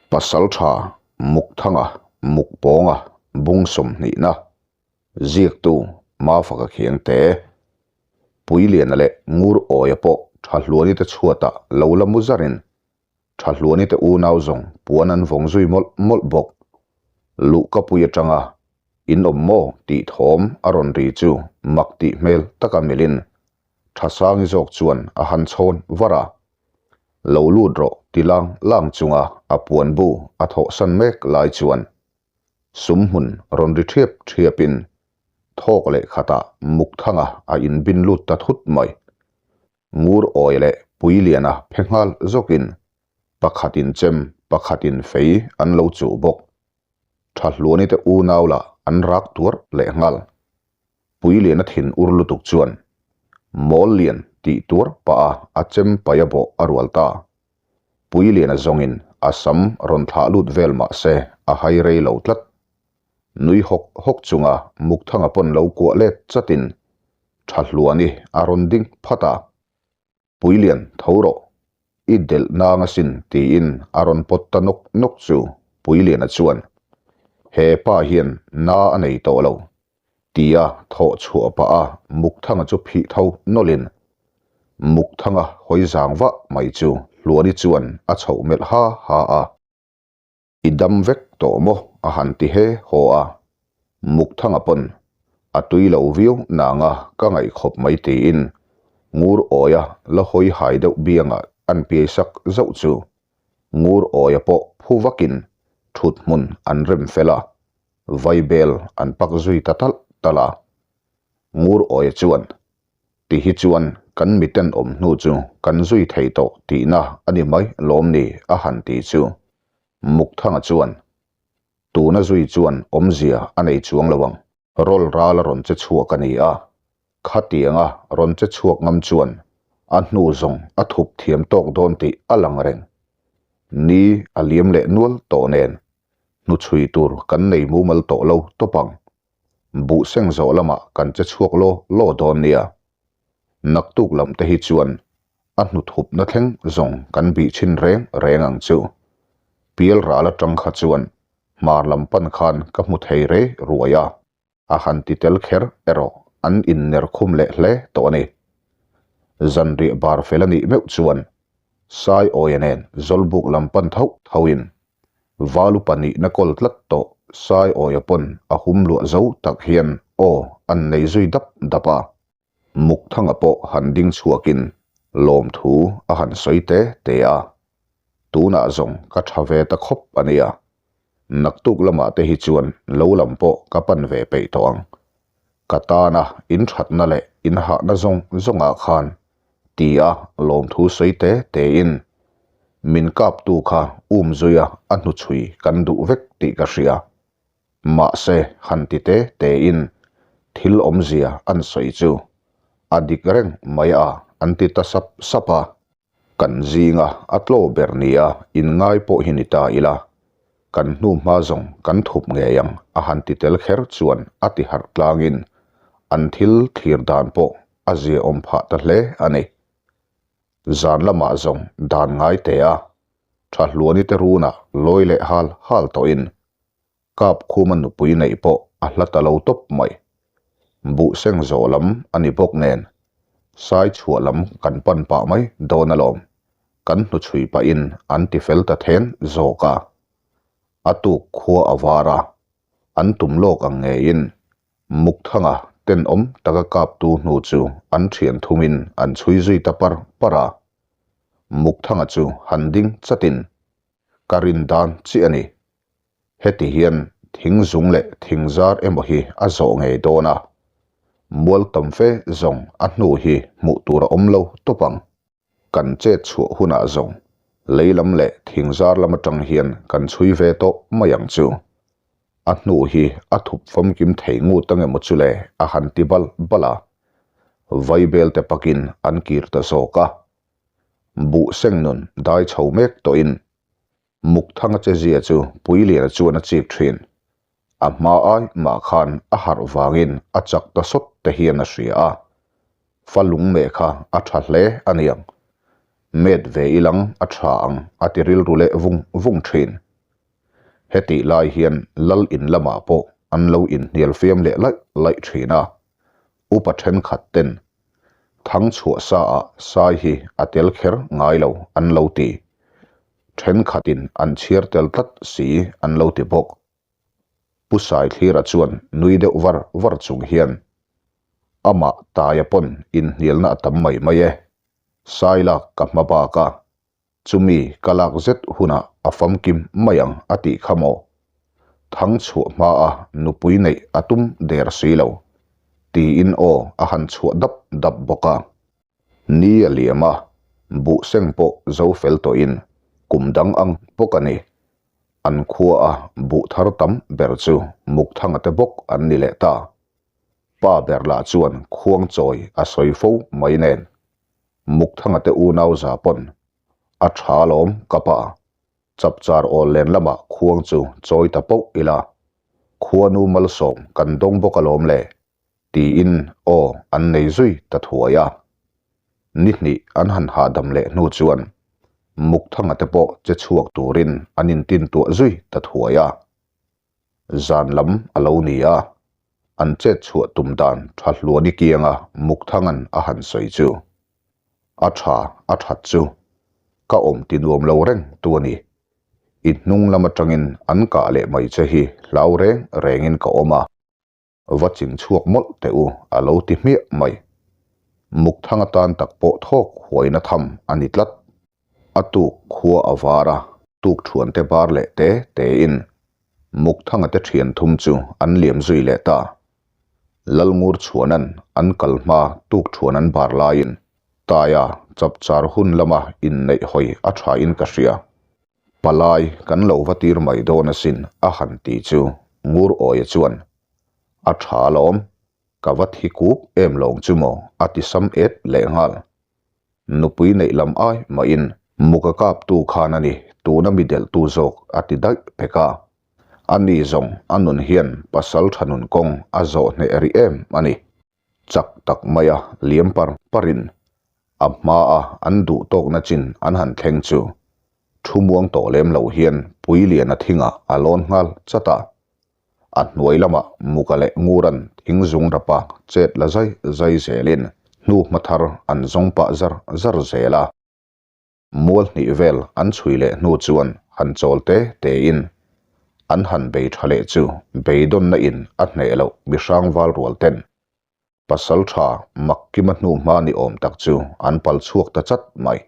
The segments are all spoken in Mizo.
Pasaltha Mukthanga Mukpawnga bung sawmhnihna ziaktu Mafaka Khiangte, Puiliana leh Ngur Awia pawh Thahluani te chhuatah lo la mu zarin Thahluani te unau zawng puan an vawng zui mawlh mawlh bawk. Luhkapui atanga in awm maw tih thawm a rawn ri chu mak tih hmel taka milhin Thasangi zawk chuan a han chhawn var a. Lo lut rawh ti lang lang chunga a puan bu a thawhsan mek lai chuan sum hmun rawn ri thiap thiapin thawk leh khatah Mukthanga a inbin lut ta thut mai. Ngur awi leh Puiliana phe nghal zawkin pakhatin chem pakhatin fei an lo chuh bawk. Thahluani te unau lah an rak tuar leh nghal. Puiliana thin ur lutuk chuan mawl lian tih tuar pah a a chem paih a bawh a rual ta. Puiliana zawngin a sam rawn thlah lut vel mah se a hai rei lo tlat. Nui hawk hawk chunga Mukthanga pawn lo kuah let chatin Thahluani a rawn ding phat a. Puilian tho rawh, i delh nang asin tiin a rawn pawt ta nawk nawk chu Puiliana chuan, He pa hian na a nei tawh lo, tia thawh chhuah pah a Mukthanga chu phih tho nawlhin Mukthanga hawi zang vah mai chu Hluani chuan a chhoh melh ha ha a. I dam vek tawh maw? a han ti he haw a. Mukthanga pawn a tui lo viau nanga ka ngaih khawp mai tiin Ngur Awia la hawi hai deuh biangah an piai sak zauh chu Ngur Awia pawh phu vakin thut hmun an rem fel a, vaibel an pak zui ta talh talh a. Ngur Awia chuan Ti hi chuan kan miten awm hnu chu kan zui thei tawh tihna a ni mai lawm ni a han ti chu Mukthanga chuan tuna zui chuan awmzia a nei chuang lo ang. Rawl ral a rawn che chhuak a ni a, khatianga rawn che chhuak ngam chuan a hnu zawng a thup thiam tawk dawn tih a lang reng. Ni a liam leh nual tawh nen hnuchhui tur kan nei mumal tawh lo tawp ang. Buh seng zawh lamah kan che chhuak law law dawn nia. Naktuk lam te hi chuan a hnuthupna thleng zawng kan bih chhin reng reng ang chu. Pial ral atang kha chuan hmar lam pan khan ka hmu thei rei ruai a, a han ti tel kher erawh an inner khum leh hle tawh a ni. Zanriah bar fel a nih meuh chuan Saiawia nen Zawlbuk lam pan tho thoin Valu pahnihna kawl tlat tawh Saiawia pawn a hum luah zo tak hian aw an nei zui dap dap a. Mukthanga pawh han ding chhuakin lawmthu a han sawi te te a. Tunah zawng ka tha ve ta khawp a nia. Naktuk lamah te hi chuan lo lam pawh ka pan ve peih tawh ang. Ka tana in thatna leh in hahna zawng zawngah khan tia lawmthu sawi te tein min kaptu kha um zuia a hnuchhui kan duh vek tih ka hria. Mahse han ti te tein thil awmzia an sawi chu a dik reng mai a an ti ta sap sap a. Kan zinga a tlaw ber nia inngai pawh hi ni ta ila, kan hnu hma zawng kan thup ngei ang a han ti tel kher chuan a ti harh tlangin an thil thlir dan pawh a ziaawm phah ta hle a ni. Zan lamah zawng dan ngai teh a, Thahluani te runah lawi leh hal hal tawhin Kap khuma nupui neih pawh a hla ta lo tawp mai. Buh seng zawh lam a ni bawk nen, sai chhuah lam kan pan pah mai dawn alawm, kan hnuchhui pahin an ti fel ta then zawk a. A tuk khua a var a, an tum lawk ang ngeiin Mukthanga tenawm taka kaptu hnu chu an thian thumin an chhui zui ta par par a. Mukthanga chu han ding chatin ka rin dan chiah a ni. Heti hian thing zung leh thing zar emaw hi a zawh ngei dawn a, mual tam fe zawng a hnu hi hmuh tur a awm lo tawp ang. Kan chet chhuah hunah zawng lei lam leh thing zar lam atang hian kan chhui ve tawh mai ang chu. A hnu hi a thup famkim thei ngut ang emaw chu le a han ti bal bal a, vaibel te pakin an kir ta zawk a. Buh seng nun dai chho mek tawhin Mukthanga che zia chu Puiliana chuan a chik thin. A hma ai mah khan a harh vangin a chak ta sawt te hian a hria a. Fa lungmeh kha a tha hle a niang. Met ve ilang a tha ang a ti rilru leh vung vung thin. Hetih lai hian lal in lamah pawh an lo inhnial fiam leh laih laih thin a, upa thenkhat ten thang chhuah sa ah sai hi a tel kher ngai lo an lo ti. Thenkhatin an chhiar tel tlat si an lo ti bawk. Pu Saithlira chuan nui deuh var var chung hian, Amah Taia pawn inhnialna a tam mai mai e, sai lak ka hma bak a, Chumi ka lak zet hunah a famkim mai ang a tih kha maw? Thang chhuah hmaa nupui neih a tum der si lo, tiin aw a han chhuah dap dap bawk a. Ni a liam a, buh seng pawh zo fel tawhin kum dang ang bawk a ni. An khua a buh thar tam ber chu Mukthanga te bawk an ni leh ta. Pa ber lah chuan khuang chawi a sawi fo mai nen. Mukthanga te unau za pawn a tha lawm ka pa chapchar awl len lamah khuang chu chawi ta poh ila khuanu malsawm kan dawng bawk alawm le tiin aw an nei zui ta thuai a. Ni hnih an han hahdam leh hnu chuan Mukthanga te pawh che chhuak turin an intintuah zui ta thuai a. Zan lam a lo ni a, an chet chhuah tum dan tha hluani kianga Mukthangan a han sawi chu, A tha, a that chu, ka awm ti nuam lo reng tu a ni. I hnung lam atangin an kah leh mai che hi hlau reng rengin ka awm a. Va ching chhuak mawlh teh u a lo ti hmiah mai. Mukthang atan tak pawh thawk huaina tham a ni tlat. A tuk khua a var a, tuk thuante bar leh te tein Mukthanga te thian thum chu an liam zui leh ta. Lalngur chhuanan an kal hma tuk thuan an bar laiin Taia chapchar hun lama inneih hawi a thain ka hria. Palai kan lo va tir mai dawn asin a han ti chu Ngur Awia chuan, A tha alawm, ka va thi kup em lawng chu maw a ti sam et leh nghal. Nupui neih lam ai mahin muka kaptu khan a ni tuna mi delhtu zawk a ti daih pek a. Ani zawng a nun hian pasal tha nun kawng a zawh hneh rih em a ni. Chak tak maia liam par parin a hmaa an duh tawkna chin an han thleng chu thu muang tawh lem lo hian Puiliana thingah a lawn nghal chat a. A hnuai lamah Muka leh Nguran thing zung rapa chet la zai zai zelin hnu hma thar an zawng pah zar zar zel a. Mual hnih vel an chhui leh hnu chuan han chawl te tein an han bei tha leh chu beidawnna in a hneh loh mihrang val rual ten pasal tha mak kima hnu hma ni awm tak chu an pal chhuak ta chat mai.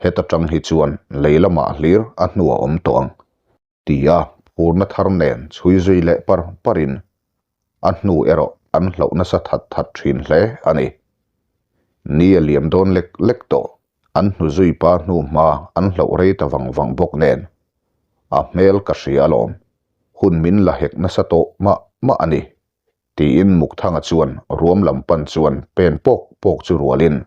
Heta tang hi chuan lei lamah hlir a hnu a awm tawh ang. Tia phurna thar nen chhui zui leh par parin a hnu erawh an hlauh nasa that that thin hle a ni. Ni a liam dawn lek lek tawh, an hnu zui pa hnu hma an hlauh rei ta vang vang bawk nen a hmel ka hria alawm, hun min la hek nasa tawh mah mah a ni. Tiin Mukthanga chuan ruam lam pan chuan pen pawk pawk chu rualin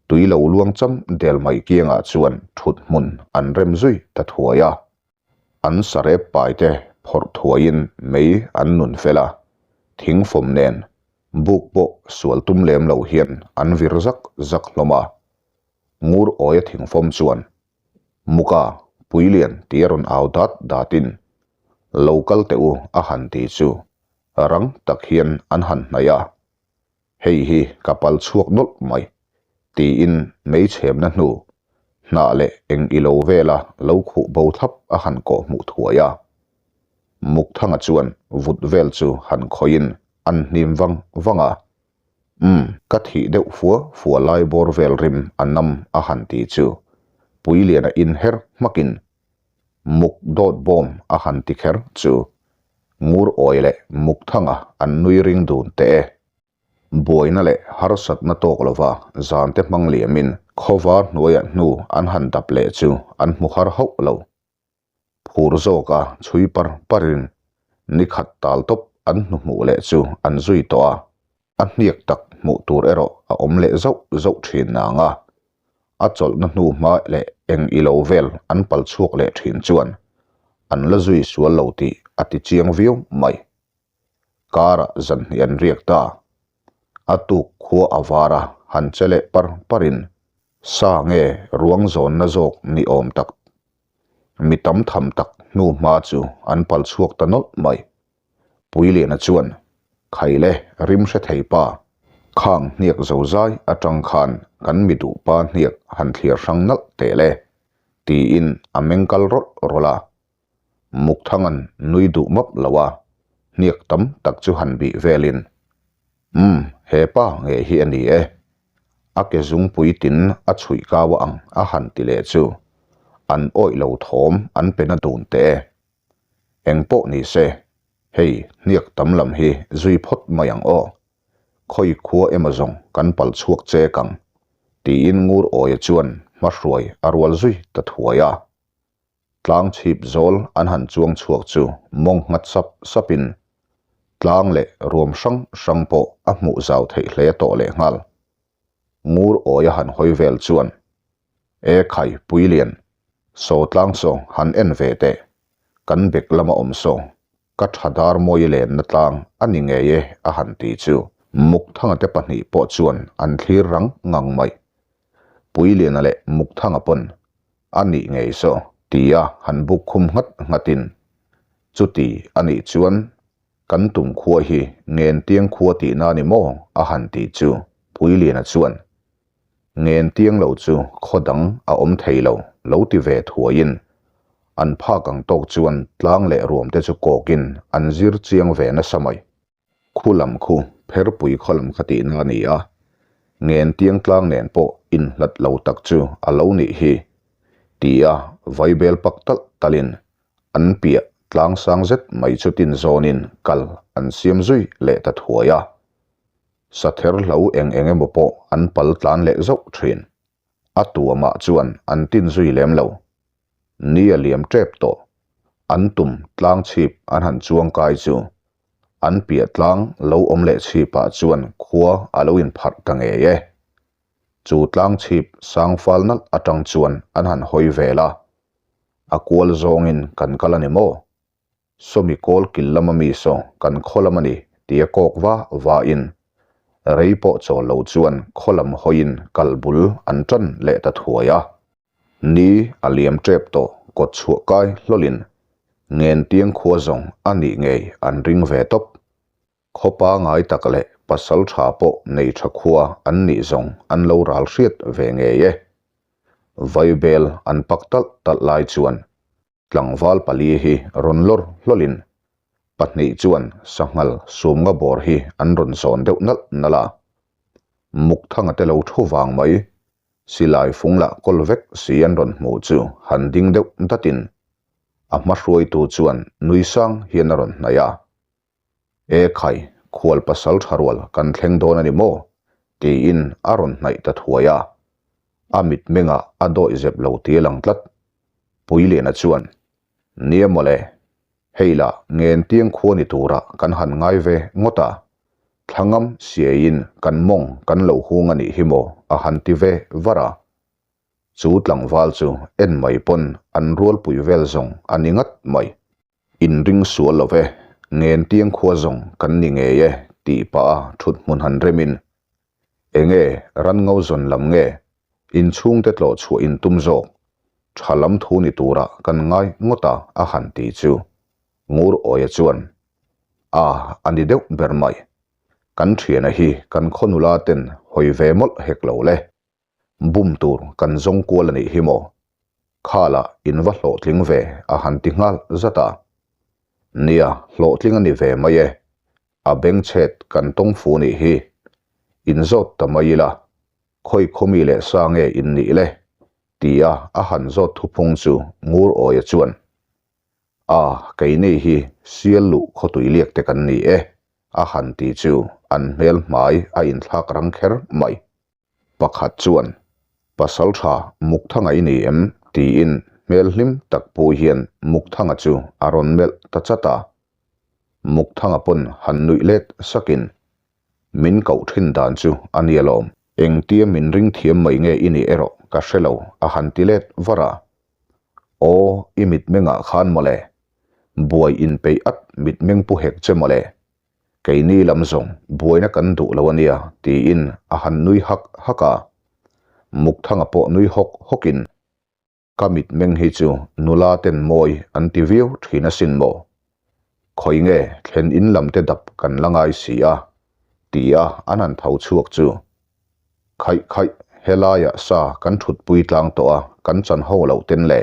tui lo luang cham del mai kiangah chuan thut hmun an rem zui ta thuai a. An sarep pai te phawrh thuaiin mei an nun fel a, thingfawm nen buk pawh sual tum lem lo hian an vir zak zak hlawm a. Ngur awia thingfawm chuan Muka, Puilian tih a rawn au dat datin lo kal teh u a han ti chu rang tak hian an han hnaih a, hei hi ka pal chhuak nawlh mai tiin mei chhemna hnu hnah leh eng ilo vela lo khuh bo thlap a han kawh hmuh thuai a. Mukthanga chuan vut vel chu han khawihin an hnim vang vang a, Umm, ka thih deuh fua fua lai bawr vel rim a nam a han ti chu Puiliana inher hmakin Muk dawt bawm a han ti kher chu Ngur awi leh Muk thanga an nui ring dun teh e. Buaina leh harsatna tawk lova zante hmang liamin khawvar hnuaiah hnu an han dap leh chu an hmu har hauh lo. Phur zawka chhui par parin ni khat tal tawp an hnu hmuh leh chu an zui tawh a, a hniak tak hmuh tur erawh a awm leh zauh zauh thin nang a, a chawlhna hnu hma leh eng ilo vel an pal chhuak leh thin chuan an la zui sual lo tih a ti chiang viau mai. Karah zan hnih an riak ta. A tuk khua a var a, han che leh par parin sa nge ruang zawnna zawk ni awm tak mi tam tham tak hnu hma chu an pal chhuak ta nawlh mai. Puiliana chuan, Khaile rim hre thei pa, khang hniak zo zai atang khan kan mi duh pa hniak han thliar hrang nalh teh le, tiin a meng kal rawlh rawlh a. Mukthanga'n nui duh map lo a, hniak tam tak chu han bih velin, Umm, he pa nge hi a ni e. A ke zungpui tin a chhuih kau a ang a han ti leh chu an awih lo thawm an pe na dun teh e. Eng pawh ni se, hei hniak tam lam hi zui phawt mai ang aw. Khawi khua emaw zawng kan pal chhuak chek ang, tiin Ngur Awia chuan hmahruai a rual zui ta thuai a. Tlang chhip zawl an han chuang chhuak chu mawng nghat sap sapin tlang leh ruam hrang hrang pawh a hmuh zau theih hle tawh lehnghal. Ngur Awia han hawi vel chuan, E khai Puilian, saw tlang saw han en ve teh, kan bek lama awm saw, ka tha dar mawi lenna tlang a ni ngei e a han ti chu Mukthanga te pahnih pawh chuan an thlir rang ngang mai. Puiliana leh Mukthanga pawn a nih ngei saw tia han buk khum nghat nghatin chuti a nih chuan kan tum khua hi Ngentiang khua tihna a ni maw a han ti chu Puiliana chuan Ngentiang lo chu khaw dang a awm thei lo lo ti ve thuaiin an phak ang tawk chuan tlang leh ruam te chu kawkin an zir chiang ve nasa mai. Khu lam khu Pherpui khaw lam kha tihna a ni a, Ngentiang tlang nen pawh inhlat lo tak chu a lo nih hi, tia vaibel pak talh talhin an piah tlang sang zet mai chu tin zawnin kal an siam zui leh ta thuai a. Sather hlo eng eng emaw pawh an pal tlan leh zauh thin. A tuamah chuan an tin zui lem lo. Ni a liam tep tawh. An tum tlang chhip an han chuang kai chu an piah tlang lo awm leh chhipah chuan khua a lo inpharh ta ngei e. Chu tlang chhip sang fal nalh atang chuan an han hawi vel a, a kual zawngin kan kal a ni maw? Sawmi kawl kil lama mi saw kan khaw lam a ni tia kawk va va in rei pawh chawl lo chuan khaw lam hawiin kal bul an tan leh ta thuai a. Ni a liam tep tawh kawt chhuah kai hlawlin Ngentiang khua zawng a nih ngei an ring ve tawp. Khaw pangai tak leh pasal tha pawh nei tha khua an nih zawng an lo ral hriat ve ngei e. Vaibel an pak talh talh lai chuan Tlangval pali hi rawn lawr hlawlin pahnih chuan sanghal sumnga bawr hi an rawn zawn deuh nalh nalh a. Mukthanga te lo thu vang mai, silai fung lah kawl vek si an rawn hmuh chu han ding deuh datin a hma hruaitu chuan nui sang hian a rawn hnaih a. E khai, khual pasal tha rual kan thleng dawn a ni maw? tiin a rawn hnaih ta thuai a. A mitmengah a dawih zep lo ti a lang tlat. Puiliana chuan, Nia mawle, hei lah Ngentiang khua ni turah kan han ngai ve ngawt a, thlangam siaiin kan mawng kan lo hung a nih hi maw a han ti ve var a. Chu tlangval chu en mai pawn an rualpui vel zawng a ni ngat mai. Inring sual lo ve, Ngentiang khua zawng kan ni ngei e tih pah a thut hmun han remin, Enge ran ngo zawn lam nge inchhungte tlawh chhuah in tum zawk, tha lam thu ni turah kan ngai ngawt a a han ti chu Ngur Awia chuan, A, a ni deuh ber mai. Kan thiana hi kan khaw nula ten hawi ve mawlh hek lo le. Bum tur kan zawng kual a nih hi maw? Khala in va hlawhtling ve a han ti nghal zat a. Nia, hlawhtling a ni ve mai e. A bengchhet kan tawng fu nih hi. In zawt ta mai ila, khawi khawmi leh sa nge in nih le? tia a han zawt thuphung chu Ngur Awia chuan, A, keini hi sial luh khawtui liak te kan ni e, a han ti chu an hmel hmai a inthlak rang kher mai. Pakhat chuan, Pasal tha Mukthanga i ni em? tiin hmel hlim tak pu hian Mukthanga chu a rawn melh ta chat a. Mukthanga pawn han nuih let sakin, Min koh thin dan chu a ni alawm. Engtia min ring thiam mai nge i nih erawh ka hre lo a han ti let var a. Aw, i mitmengah khan mawle. Buai inpeih at mitmeng pu hek che mawle. Keini lam zawng buaina kan duh lo a nia tiin a han nui hak hak a, Mukthanga pawh nui hawk hawkin. Ka mitmeng hi chu nula ten mawi an ti viau thin asin maw? Khawi nge thlen in lam te dap kan la ngai si a? ti a an han tho chhuak chu. Khaih khaih, helaiah sa kan thutpui tlang tawh a, kan chan ho loh ten le.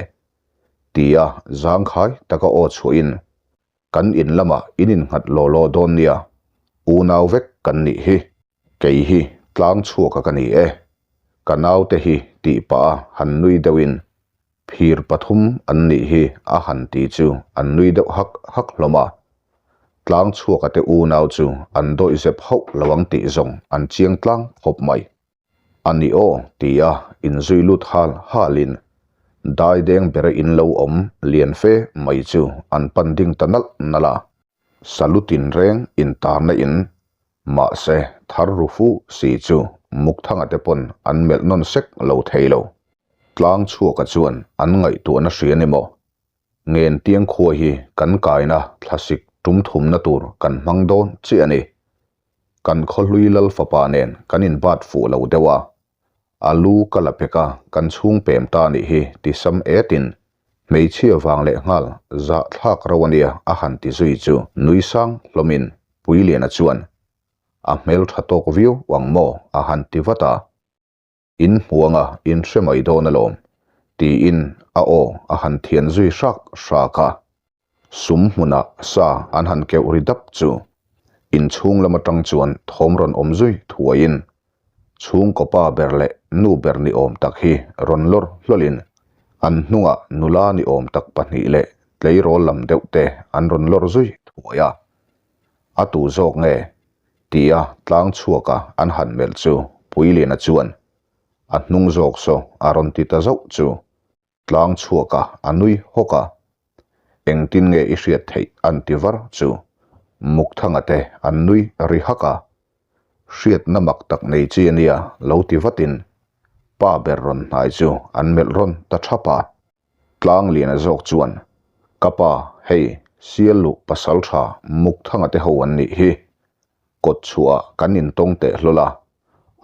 Ti a zangkhai taka aw chhuahin Kan in lamah in innghat law law dawn nia, unau vek kan nih hi. Kei hi tlang chhuaka ka ni e. Ka naute hi tih pah a han nui deuhin phir pathum an nih hi a han ti chu an nui deuh hak hak hlawm a. Tlang chhuaka te unau chu an dawih zep hauh lo ang tih zawng an chiang tlang khawp mai. A ni aw, tia inzui lut hal halin daideng bera in lo awm lian fe mai chu an pan ding ta nalh nalh a. Salutin reng intarna in mahse thar ru fu si chu Mukthanga te pawn an melh nawn sek lo thei lo. Tlang chhuaka chuan an ngaihtuahna hria ni maw? Ngentiang khua hi kan kaina thlasik tum thumna tur kan hmang dawn chiah a ni. Kan khawhlui lal fapa nen kan inbat fuh lo deuh a, a lu ka la pek a, kan chhung pem ta nih hi ti sam etin hmeichhia vang leh nghal zahthlak ro a nia a han ti zui chu nui sang hlawmin Puiliana chuan a hmeltha tawk viau ang maw a han ti vat a. In hmuanga in hre mai dawn alawm, tiin a aw a han thian zui hrak hrak a. Sum hmunah sa an han keuh ri dap chu inchhung lam atang chuan thawm rawn awm zui thuaiin chhungkaw pa ber leh nu ber ni awm tak hi rawn lawr hlawlhin an hnungah nula ni awm tak pahnih leh tleirawl lam deuh te an rawn lawr zui thuai a. A tu zawk nge? Tia tlang chhuaka an han melh chu Puiliana chuan a hnung zawk saw a rawn ti ta zauh chu tlang chhuaka a nui hawk a. Engtin nge i hriat theih an ti var chu Mukthanga te an nui ri hak a. Hriatna mak tak nei chi a nia lo ti vatin pa ber rawn hnai chu an melh rawn ta thap a. Tlangliana zawk chuan, Ka pa, hei, sial luh pasal tha Mukthanga te ho an nih hi. Kawt chhuah kan intawng teh hlawl a,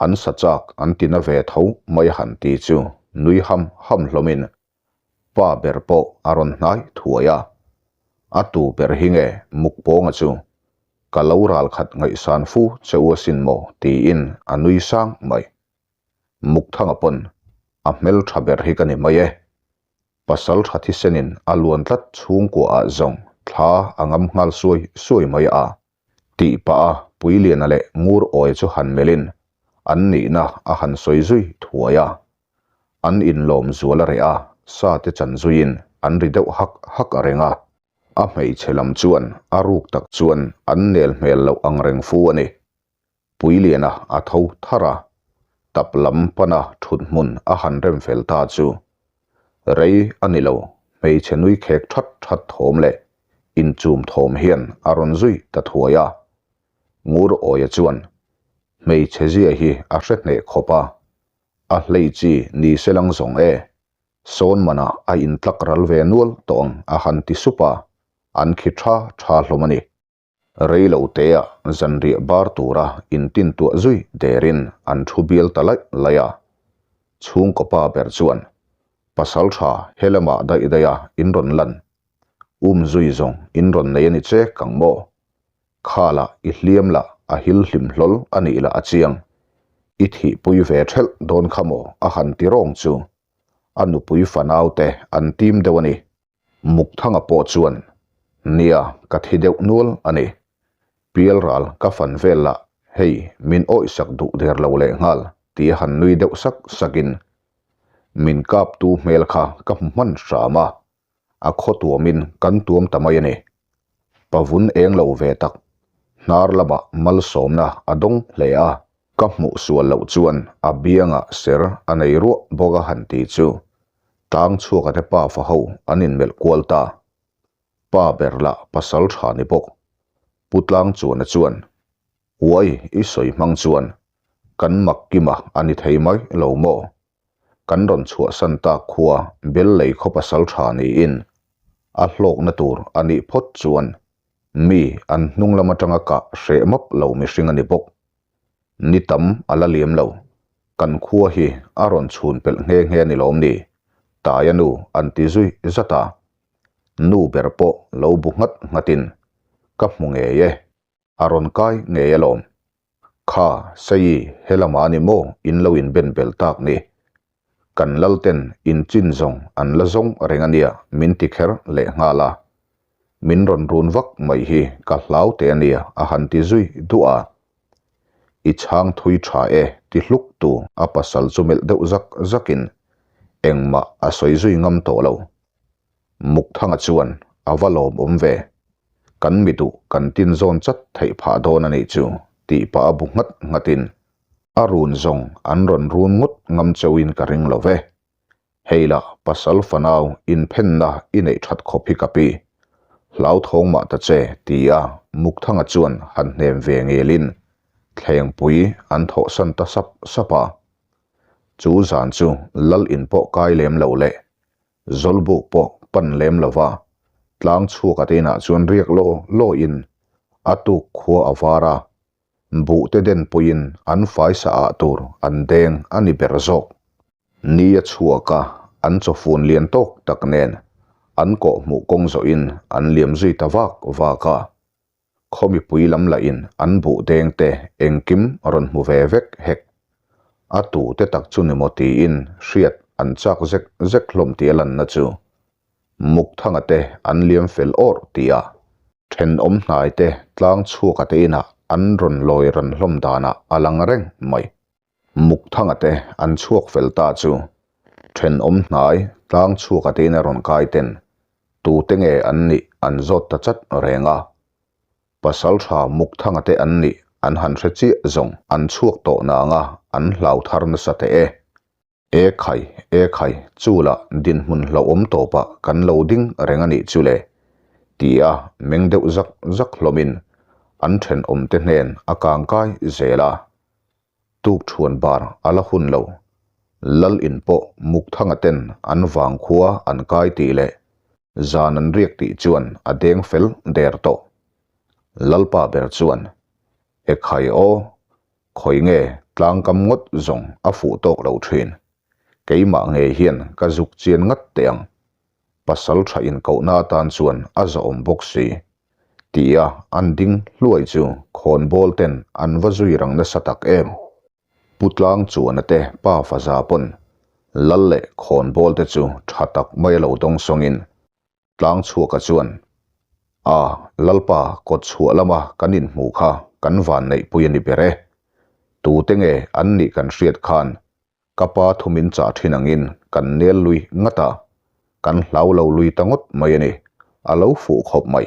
an sa chak an ti na ve tho mai a han ti chu nui ham ham hlawmin pa ber pawh a rawn hnai thuai a. A tu ber hi nge Mukpawnga chu ka lo ral khat ngaihsan fu che u asin maw tiin a nui sang mai. Mukthanga pawn a hmel tha ber hi ka ni mai e. Pasal tha thisenin a luan tlat chhungkua ah zawng thla a ngam nghal suai suai mai a tih pah a Puiliana leh Ngur Awi chu han melhin an nihna a han sawi zui thuai a. An inlawm zual a reh a, sa te chan zuiin an ri deuh hak hak a reng a. A hmeichhe lam chuan a ruk tak chuan an nel hmel loh ang reng fu a ni. Puiliana a tho thar a, tap lam pana thut hmun a han rem fel ta chu rei a ni lo, hmeichhe nui khek that that thawm leh inchum thawm hian a rawn zui ta thuai a. Ngur Awia chuan hmeichhe zia hi a hre hneh khawp a, a hlei chi ni se lang zawng e, sawn manah a intlak ral ve nual tawh ang a han ti sup a, an khi tha tha hlawm a ni. Rei lo tea zanriah bar tura intintuah zui derin an thu bial ta laih laih a. Chhungkaw pa ber chuan, Pasal tha he lamah daih daih a in rawn lan. Um zui zawng in rawn nei a ni chek ang maw? Kha lah i hliam lah a hil hlim hlawl a nih lah a chiang. I thihpui ve thelh dawn kha maw a han ti rawng chu. A nupui fanau te an tim deuh a ni. Mukthanga pawh chuan, Nia, ka thi deuh nual a ni. Pialral ka fan vel lah, hei, min awihsak duh der lo leh nghal, ti a han nui deuh sak sakin, Min kaptu hmel kha ka hmu hman hram a, a khaw tuamin kan tuam ta mai a ni. Pavun eng lo ve tak, hnar lamah malsawmna a dawng hle a, ka hmuh sual loh chuan a biangah ser a nei ruah bawk a han ti chu Tlang chhuaka te pafa ho an inmelh kual ta. Pa ber lah pasal tha ni bawk. Pu Tlang chuana chuan, Uai i sawi hmang chuan kan mak kima a ni thei mai lo maw? Kan rawn chhuahsan tak khua bel lei khaw pasal tha niin a hlawkna tur a nih phawt chuan mi an hnung lam atanga kah hreh map lo mihring a ni bawk. Ni tam a la liam lo. Kan khua hi a rawn chhun pelh nghe nghe a ni lawm ni? Taia nu an ti zui zat a. Nu ber pawh lo bu nghat nghatin, Ka hmu ngei e, a rawn kai ngei alawm. Kha, Saii, he lamah a ni maw in lo inben bel tak ni? Kan lalten in chin zawng an la zawng reng a nia min ti kher leh nghal a. Min rawn run vak mai hi ka hlau teh a nia a han ti zui duah a. I chhang thui tha e ti hluk tu a pasal chu melh deuh zak zakin engmah a sawi zui ngam tawh lo. Mukthanga chuan a va lawmawm ve. Kan mi duh kan tin zawn chat theih phah dawn a nih chu tih pah a bu nghat nghatin a run zawng an rawn run ngawt ngam chauhin ka ring lo ve. Hei lah pasal fanau inphenna i neih that khawp hi ka pi. Hlauthawng mah ta che ti a Mukthanga chuan han hnem ve ngelin thlengpui an thawhsan ta sap sap a. Chu zan chu lal in pawh kai lem lo leh Zawlbuk pawh pan lem lova tlang chhuak a te inah chuan riak law lawin a tuk khua a var a, buhte den puiin an faisa ah tur an deng a ni ber zawk. Ni a chhuak a, an chawfun lian tawk tak nen an kawhhmuh kawng zawhin an liam zui ta vak vak a. Khaw mipui lam lahin an buh deng te engkim rawn hmu ve vek hek. A tu te tak chu ni maw tiin hriat an chak zek zek hlawm tih a lanna chu Mukthanga te an liam fel awrh tih a, thenawm hnai te tlang chhuaka te inah an rawn lawi ran hlawm danah a lang reng mai. Mukthanga te an chhuak fel ta chu thenawm hnai tlang chhuaka te ina rawn kai ten tute nge an nih an zawt ta chat reng a. Pasal tha Mukthanga te an nih an han hre chiah zawng an chhuak tawh nanga an hlau thar nasa teh e. E khai, e khai, chu lah dinhmun hlauhawm tawpah kan lo ding reng a nih chu le, ti a meng deuh zak zak hlawmin an thenawmte hnen a kang kai zel a. Tuk thuan bar a la hun lo. Lal in pawh Mukthanga ten an vang khua an kai tih leh zan an riak tih chuan a deng fel der tawh. Lalpa ber chuan, E khai aw, Khawi nge tlangkam ngawt zawng a fuh tawk lo thin. Keimah ngei hian ka zuk chian ngat teh ang. Pasal tha inkohna atan chuan a zawhawm bawk si. Tia an ding hluai chu khawnbawl ten an va zui rang nasa tak em. Pu Tlang chuana te pa faza pawn lal leh khawnbawl te chu tha tak mai a lo dawng sawngin Tlang chhuaka chuan, A, Lalpa, kawt chhuah lama kan inhmuh kha kan van neihpui a ni ber e. Tute nge an nih kan hriat khan ka pa thu min chah thin angin kan nel lui ngat a, kan hlau lo lui ta ngawt mai a ni, a lo fuh khawp mai.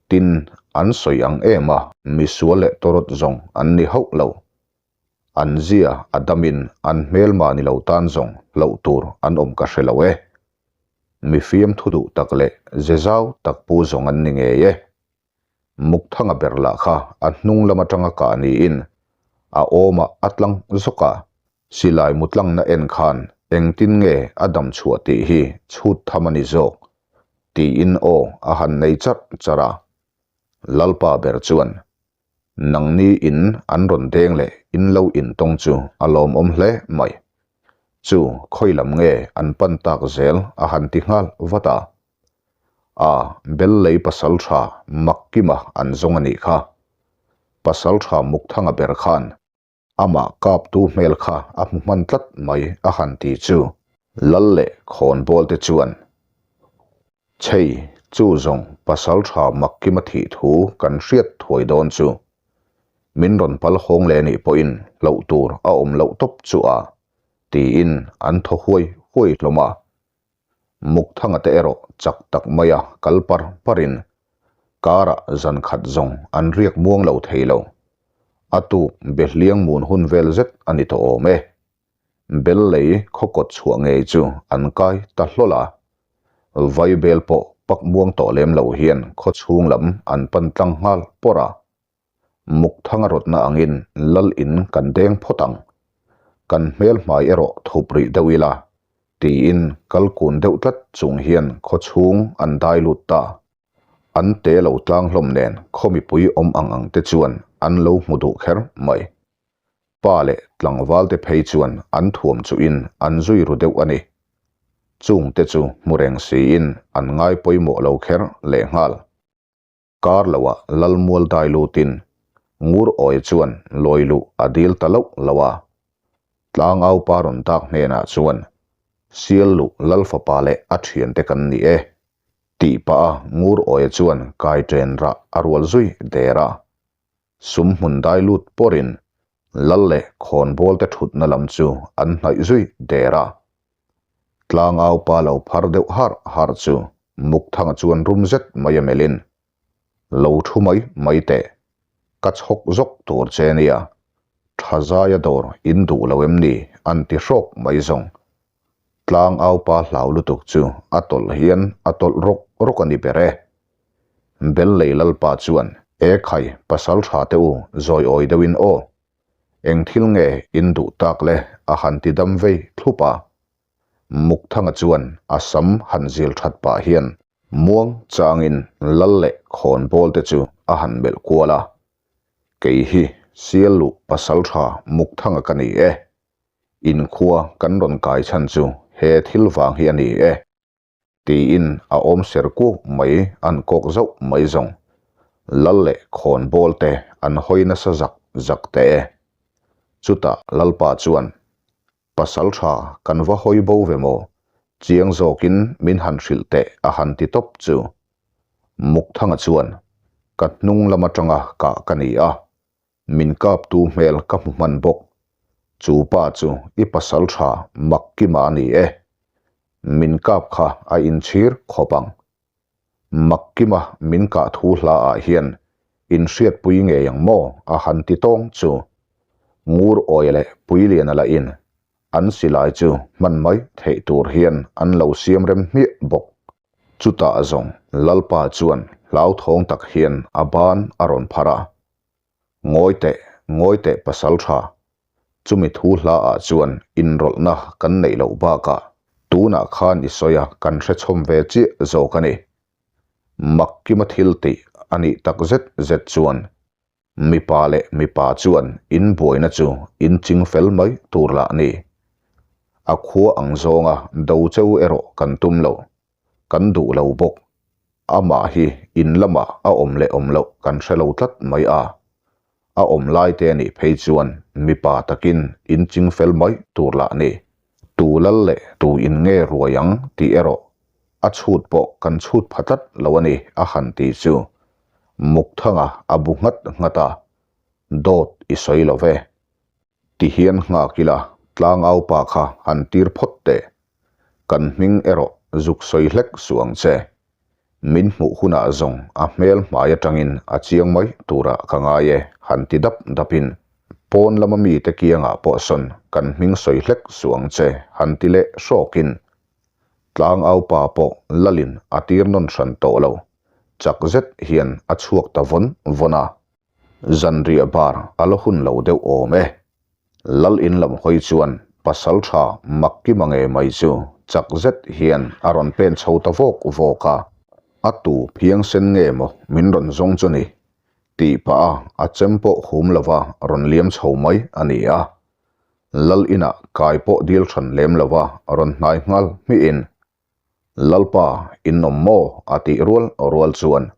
Tin, an sawi ang em a, misual leh tawrawt zawng an ni hauh lo. An zia a damin an hmelma ni lo tan zawng hlauh tur an awm ka hre lo e. Mi fiamthu duh tak leh ze zau tak pu zawng an ni ngei e. Mukthanga ber lah kha a hnung lam atanga kah niin a awmah a tlang zawk a, silai mu tlangna en khan engtin nge a dam chhuah tih hi chhut tham a ni zawk tiin aw a han nei charh charh a. Lalpa ber chuan Nangni in an rawn deng leh in lo intawng chu a lawmawm hle mai. Chu khawi lam nge an pan tak zel a han ti nghal vat a. A, bel lei pasal tha Makkima an zawng a nih kha. Pasal tha Mukthanga ber khan Amah kaptu hmel kha a hmu hman tlat mai a han ti chu lal leh khawnbawl te chuan, Chhei, chu zawng pasal tha Makkima thih thu kan hriat thuai dawn chu. Min rawn pal hawng leh nih pawhin hlauh tur a awm loh tawp chu a, tiin an thaw huai huai hlawm a. Mukthanga te erawh chak tak maia kal par parin karah zan khat zawng an riak muang lo thei lo. A tuk be hliang mun hun vel zet a ni tawh awm e. Bel lei khaw kawt chhuah ngei chu an kai ta hlawl a. Vai bel pawh pak muang tawh lem lo hian khaw chhung lam an pan tlang nghal pawrh a. Mukthanga rawtna angin lal in kan deng phawt ang. Kan hmel hmai erawh thup rih deuh ila, tiin kal kun deuh tlat chung hian khaw chhung an dai lut ta. An te lo tlang hlawm nen khaw mipui awm ang ang te chuan an lo hmu duh kher mai. Pa leh tlangval te phei chuan an thuam chuhin an zui ru deuh a ni. Chungte chu hmu reng siin an ngai pawimawh lo kher lehnghal. Kar loah Lalmual dai lutin Ngur Awi chuan lawi luh a dil ta loh lo a. Tlangau pa rawn dak hnenah chuan, Sial luh Lal fapa leh a thiante kan ni e, tih pah a Ngur Awia chuan kai ṭen rah a rual zui der a. Sum hmun dai lut pawrin Lal leh khawnbawlte ṭhutna lam chu an hnaih zui der a. Tlangau pa lo phar deuh harh harh chu Mukthanga chuan rum zet mai a melhin, Lo thu mai mai teh, ka chhawk zawk tur che nia, tha zaia dawr in duh lo em ni an ti hrawk mai zawng. Tlangau pa hlau lutuk chu a tawlh hian a tawlh rawk rawk a ni ber e. Bellei Lalpa chuan, E khai, pasal tha teh u, zawi awi deuhin aw. Eng thil nge in duh tak le a han ti dam vei thlup a. Mukthanga chuan a sam han zil that pah hian muang changin lal leh khawnbawl te chu a han melh kual a. Kei hi sial luh pasal tha Mukthanga ka ni e. Inkhua kan rawn kai chhan chu he thil vang hi a ni e. Tiin a awm ser kuk mai an kawk zauh mai zawng. Lal leh khawnbawl te an hawi nasa zak zak teh e. Chutah Lalpa chuan, Pasal tha kan va hawi bo ve maw? Chiang zawkin min han hrilh teh a han ti tawp chu. Mukthanga chuan, Ka hnung lam atanga kah ka ni a, Min kaptu hmel ka hmu hman bawk. Chu pa chu i pasal tha mak kima a ni e. Min kap kha a inchhir khawp ang. Mak kima min kah thu hla ah hian inhriatpui ngei ang maw a han ti tawng chu. Ngur Awia leh Puiliana lah in an silai chu hman mai theih tur hian an lo siam rem hmiah bawk. Chutah zawng Lalpa chuan hlauthawng tak hian a ban a rawn phar a, Ngawi teh, ngawi teh pasal tha, chumi thu hla ah chuan inrawlhna kan neih loh bakah tunah khan i sawi a kan hrechhawm ve chiah zawk a ni. Makkima thil tih a nih tak zet zet chuan Mipa leh mipa chuan in buaina chu in ching fel mai tur lah ni. A khua ang zawnga do cheu erawh kan tum lo. Kan duh lo bawk. Amah hi in lamah a awm leh awm loh kan hre lo tlat mai a. A awm lai te nih phei chuan mipa takin in ching fel mai tur lah ni. Tu lal leh tu in nge ruai ang tih erawh a chhut pawh kan chhut pha tlat lo a ni a han ti chu Mukthanga a bu nghat nghat a, Dawt i sawi lo ve. Ti hian nghak ila tlangau pa kha han tir phawt teh. Kan hming erawh zuk sawi hlek suh ang che. Min hmuh hunah zawng a hmel hmai atangin a chiang mai turah ka ngai e han ti dap dapin pawn lama mite kiangah pawh sawn kan hming sawi hlek suh ang che han ti leh hrawkin tlangau pa pawh lalin a tir nawn hran tawh lo chak zet hian a chhuak ta vawn vawn a. Zanriah bar a la hun lo deuh awm e. Lal in lam hawi chuan pasal tha mak kima nge mai chu chak zet hian a rawn pen chho ta vawk vawk a. A tu phiang sen nge maw min rawn zawng chu ni? tih pah a a chem pawh hum lova rawn liam chho mai a ni a. Lal inah kai pawh dil hran lem lova rawn hnai nghal hmihin Lalpa, in awm maw? a tih rual rual chuan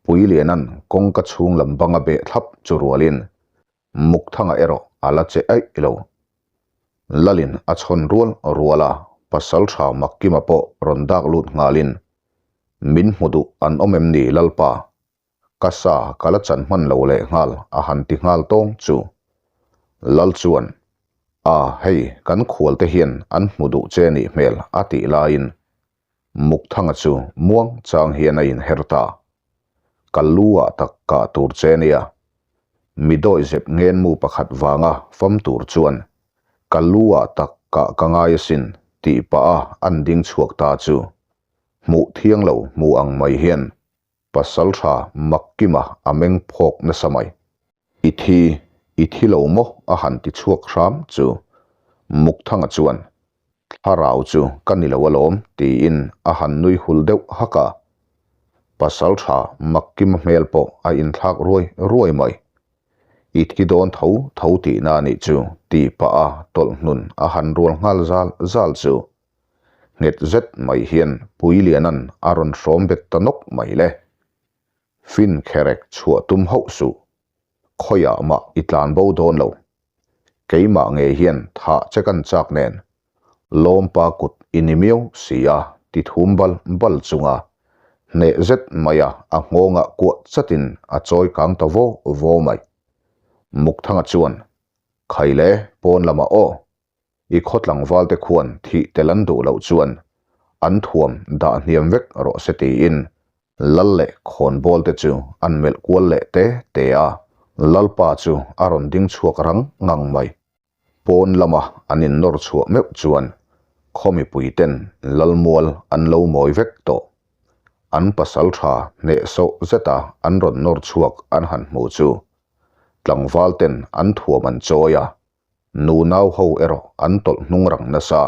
Puiliana'n kawngka chhung lam banga beh thlap chu rualin Mukthanga erawh a la che aih lo. Lalin a chhawn rual rual a, Pasalṭha Makkima pawh rawn dak lut nghalin, Min hmu duh an awm em ni Lalpa? Ka sa ka la chan hman lo leh nghal a han ti nghal tawng chu. Lal chuan, A, hei kan khual te hian an hmu duh che nih hmel a tih laiin Mukthanga chu muang chang hian a inher ta. Ka lu ah tak kah tur che nia. Mi dawihzep ngenmu pakhat vanga fam tur chuan ka lu ah tak kah ka ngai asin tih pah a an ding chhuak ta chu hmuh thiang lo hmu ang mai hian Pasal tha Makkima a meng phawk nasa mai. I thi, i thi lo maw a han ti chhuak hram chu Mukthanga chuan Thlarau chu ka ni lo alawm tiin a han nui hul deuh hak a. Pasal tha Makkima hmel pawh a inthlak ruai ruai mai. I thi dawn tho tho tihna a nih chu ti pah a tawlhhnun a han rual nghal zal zal chu. Nghet zet mai hian Puiliana'n a rawn hrawm bet ta nawk mai le. Fin kherek chhuah tum hauh suh. Khawiah mah i tlan bo dawn lo. Keimah ngei hian thah che kan chak nen Lawmpa kut i ni miau si a ti thum bal bal chunga hneh zet maia a nghawngah kuah chatin a chawi kang ta vaw vaw mai. Mukthanga chuan, Khaile, pawn lamah aw. I khaw tlangvalte khuan thih tel an duh loh chuan an thuam dah hniam vek rawh se tiin Lal leh khawnbawlte chu an melh kual leh te te a, Lalpa chu a rawn ding chhuak rang ngang mai. Pawn lama an innawr chhuah meuh chuan khaw mipuiten Lalmual an lo mawi vek tawh. An pasal tha hnehsawh zeta an rawn nawr chhuak an han hmu chu tlangvalten an thuam an chawi a, nunau ho erawh an tawlh hnung rang nasa.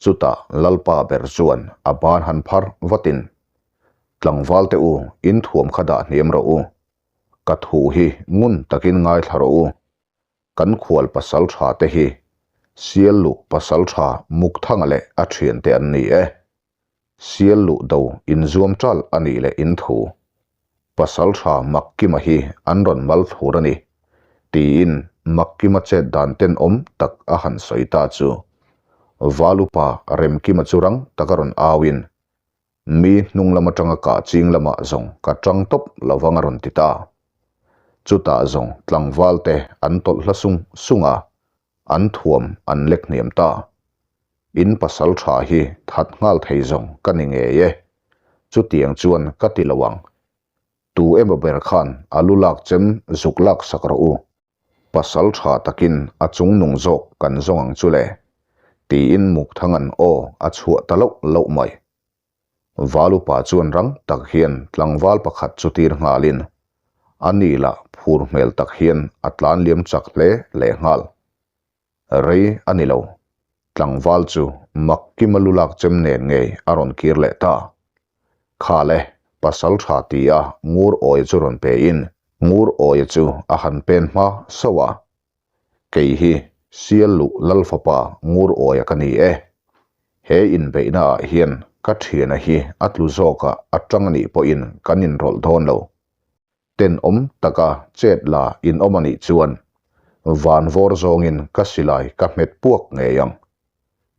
Chutah Lalpa ber chuan a ban han phar vatin, Tlangvalte u, in thuam kha dah hniam rawh u. Ka thu hi ngun takin ngaithla rawh u. Kan khual pasal tha te hi Sial luh pasal tha Mukthanga leh a thiante an ni e. Sial luh do inzuam ṭalh a nih leh in thu. Pasal tha Makkima hi an rawn mal thlur a ni, tiin Makkima chet dan tenawm tak a han sawi ta chu. Valupa Remkima chu rang taka rawn auin, Mi hnung lam atanga kah ching lamah zawng ka tang tawp lovang a rawn ti ta. Chutah zawng tlangval te an tawlh hla sung sung a, an thuam an lek hniam ta. In pasal tha hi that nghal thei zawng ka ni ngei e. Chutiang chuan ka ti lo ang. Tu emaw ber khan a lu lak chem zuk lak sak rawh u. Pasal tha takin a chung nung zawk kan zawng ang chu le, tiin Mukthanga'n aw a chhuah ta loh loh mai. Valupa chuan rang tak hian tlangval pakhat chu tir nghalin a ni lah phur hmel tak hian a tlan liam chak hle leh nghal. Rei a ni lo, tlangval chu Makkima lu lak chem nen ngei a rawn kir leh ta. Kha le, pasal tha ti a Ngur Awia chu rawn pe in Ngur Awia chu a han pen hma sauh a. Kei hi Sial luh Lal fapa Ngur Awia ka ni e. He inbeihna ah hian ka thiana hi a tlu zawk a a tang a nih pawhin kan inrawlh dawn lo. Tenawm taka chet la in awm a nih chuan van vawr zawngin ka silai ka hmet puak ngei ang.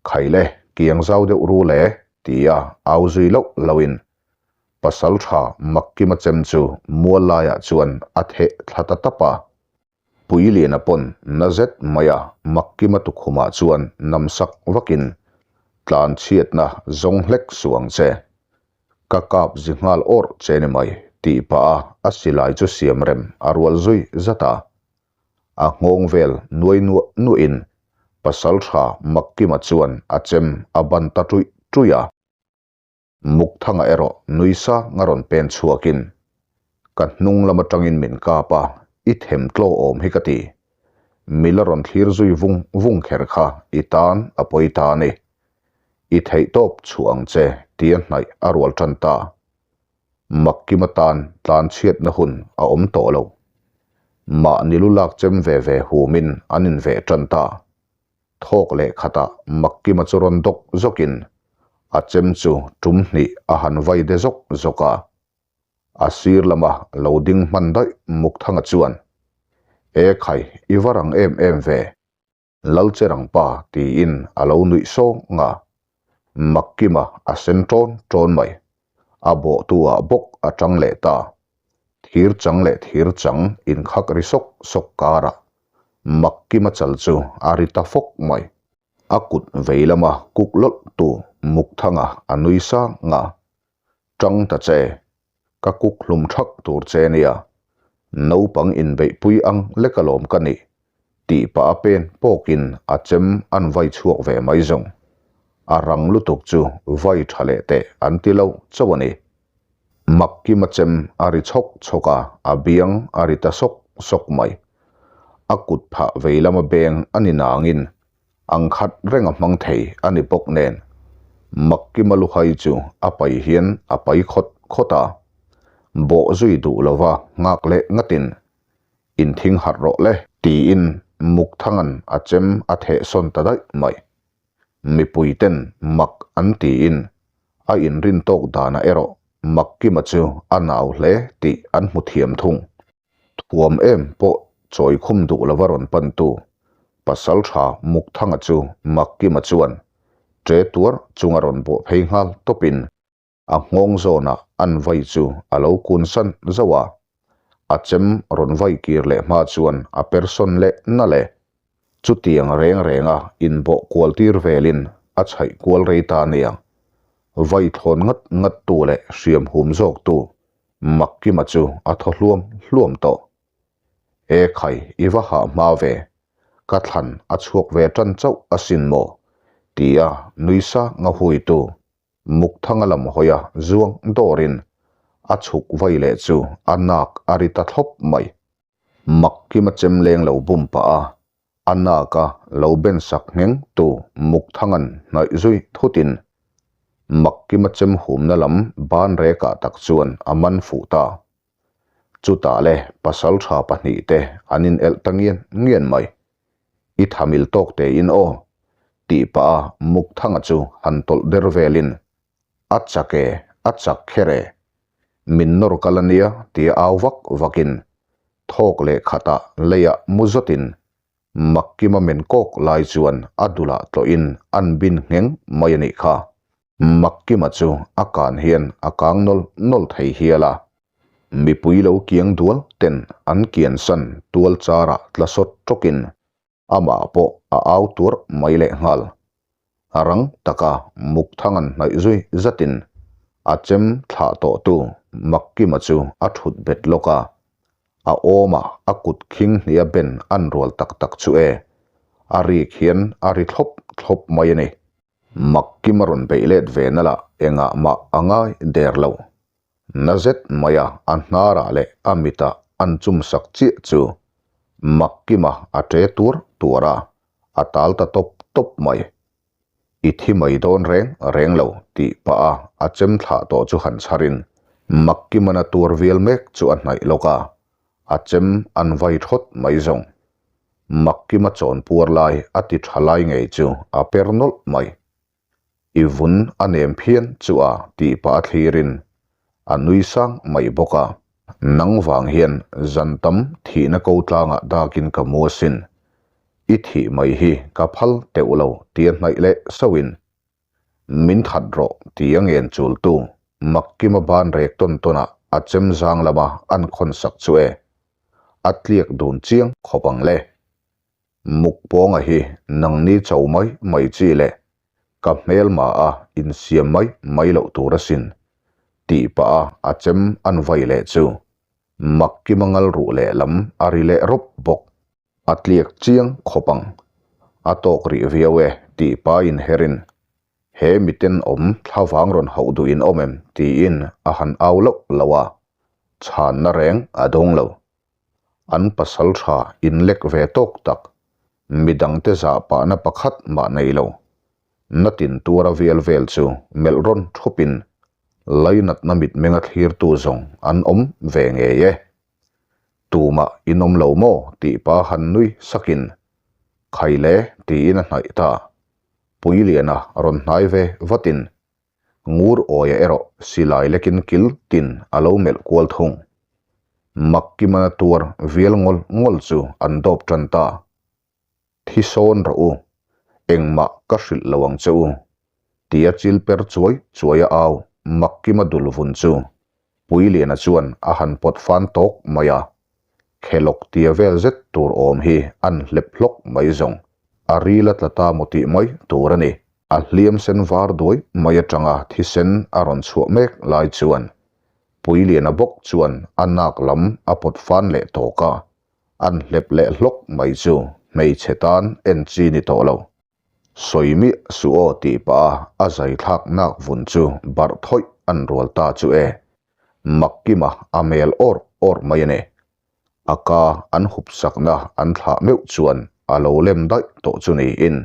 Khaile kiang zau deuh ru le tia au zui loh lohin pasal tha Makkima chem chu mual laiah chuan a theh thla ta tap a. Puiliana pawn na zet mai a Makkima tukhumah chuan nam sak vakin tlan chhiatna zawng hlek suh ang che. Ka kap zi nghal awrh che ni mai tih pah a a silai chu siam rem a rual zui zat a. A nghawng vel nuai nuah nuahin pasal tha Makkima chuan a chem a ban ta ṭuih ṭuih a. Mukthanga erawh nui sang a rawn pen chhuakin, Ka hnung lam atangin min kap a, i them tlaw awm hi ka ti. Mi la rawn thlir zui vung vung kher kha i tan a pawi ta a ni. I theihtawp chhuah ang che tia hnaih a rual tan ta. Makkima tan tlanchhiatna hun a awm tawh lo. Mahni lu lak chem ve ve humin an inveh tan ta. Thawk leh khatah Makkima chu rawn dawk zawkin a chem chu tum hnih a han vai de zawk zawk a. A sir lama lo ding hman daih Mukthanga chuan, E khai, i va rang em em ve, Lalcherang pa tiin a lo nuih sawng a. Makkima a sen ṭawn ṭawn mai. A bawhtu-ah bawk a ṭang leh ta. Thir chang leh thir chang inkhak ri sawk sawk karah Makkima chal chu a ri ta fawk mai. A kut vei lama kuk lawlh tu Mukthanga a nui sang a, Ṭang ta che, ka kuk hlum ṭhak tur che nia, naupang inbeihpui ang lek alawm ka nih, tih pah a pen pawkin a chem an vai chhuak ve mai zawng. A rang lutuk chu vai tha leh teh an ti lo chauh a ni. Makkima chem a ri chhawk chhawk a, a biang a ri ta sawk sawk mai. A kut phah vei lama beng a ni nangin ang khat reng a hmang thei a ni bawk nen Makkima luhai chu a pai hian a pai khawt khawt a. Bawh zui duh lova nghak leh ngatin Inthing harh rawh le. Tiin Mukthanga'n a chem a theh sawn ta daih mai. Mipuiten mak an tiin a inrin tawk danah erawh Makkima chu a nau hle tih an hmu thiam thung. Thuam em pawh chawi khum duh lova rawn pantu Pasaltha Mukthanga chu Makkima chuan ṭe tuar chunga rawn bawh phei nghal tawpin A nghawng zawnah an vai chu a lo kun san zauh a, a chem rawn vai kir leh hma chuan a per sawn leh nalh e. Chutiang reng renga inbawh kual tir velin a chhaih kual rei ta nia. Vai thlawn ngat ngat tu leh hriam hum zawk tu Makkima chu a thaw hluam hluam tawh. E khai, i va hah hma ve, ka thlan a chhuak ve tan chauh asin maw? tia nui sang a huitu Mukthanga lam hawia zuang dawrin a chhuk vai leh chu a nak a ri ta thlawp mai. Makkima chem leng lo bum pah a, a naka lo ben sak ngheng tu Mukthanga'n hnaih zui thutin Makkima chem humna lam ban rekah tak chuan a man fuh ta. Chutah le pasaltha pahnihte an inelh ta ngian ngian mai. I thamil tawk tein aw, tih pah a Mukthanga chu han tawlh der velin, A chak e, a chak kher e. Min nawr kal a nia tia au vak vakin thawk leh khatah leiah mu zawtin Makkima men kawk lai chuan a dulah tlawhin an bin ngheng mai a nih kha. Makkima chu a kan hian a kang nawl nawl thei hial a. Mipui lo kiang dual ten an kiansan tual charah tla sawt tawkin amah pawh a au tuar mai leh nghal. A rang taka Mukthangan hnaih zui zatin a chem thlah tawhtu Makkima chu a thut bet lawk a, a awmah a kut khing hnia ben an rual tak tak chu e, a rik hian a ri thlawp thlawp mai a ni. Makkima rawn beih let ve na lah engah mah a ngai der lo. Na zet maia a hnarah leh a mitah an chum sak chiah chu Makkima a ṭe tuar tuar a, a tal ta tawp tawp mai. I thi mai dawn reng reng lo tih pah a a chem thlah tawh chu han chharin Makkima na tuar vial mek chu a hnaih lawk a, a chem an vai thawt mai zawng. Makkima chawn puar lai a ti tha lai ngei chu a per nawlh mai. I vun a nem phian chu a tih pah a thlirin a nui sang mai bawk a. Nang vang hian zan tam thihna ko tlangah dakin ka mu asin. I thih mai hi ka phal teuh lo tia hnaih leh sauhin min that rawh ti a ngen chultu Makkima ban rek tawn tawnah a chem zang lama an khawn sak chu e. A tliak dun chiang khawp ang le. Mukpawnga hi nangni cho mai mai chi le ka hmelma a insiam mai mai loh tur asin tih pah a a chem an vai leh chu Makkima ngal ruh lehlam a ri leh rawp bawk. A tliak chiang khawp ang. A tawk rih viau e tih pa inherin he miten awm thlavang rawn hauh duh in awm em tiin a han au loh loh a, chhanna reng a dawng lo. An pasal tha inlek ve tawk tak, midangte zah pahna pakhat mah nei lo. Natin tuara vial vel chu melh rawn thupin lainatna mitmenga thlirtu zawng an awm ve ngei e. Tumah in awm lo maw tih pa han nui sakin Khaile tiin a hnaih ta. Puiliana rawn hnai ve vatin Ngur awia erawh silai lekin kil tin a lo melh kual thung. Makkimana tuar vial ngawl ngawl chu an dawp tan ta. Thi sawn rawh u, engmah ka hrilh lo ang che u, tia chil per chuai chuai a au Makkima dul vun chu Puiliana chuan a han pawt fan tawk mai a, khelawk tia vel zet tur awm hi an hlep hlawk mai zawng, a ril a tla ta maw tih mai tur a ni. A hliam sen var duai mai atanga thisen a rawn chhuah mek lai chuan Puiliana bawk chuan a nak lam a pawt fan leh tawk a, an hlep leh hlawk mai chu hmeichhe tan en chi ni tawh lo. Sawi miah suh aw tih pah a a zai thlak nak vun chu barh thawih an rual ta chu e. Makkima a mel awr awr mai a ni. A ka an hup sakna an thlah meuh chuan a lo lem daih tawh chu niin.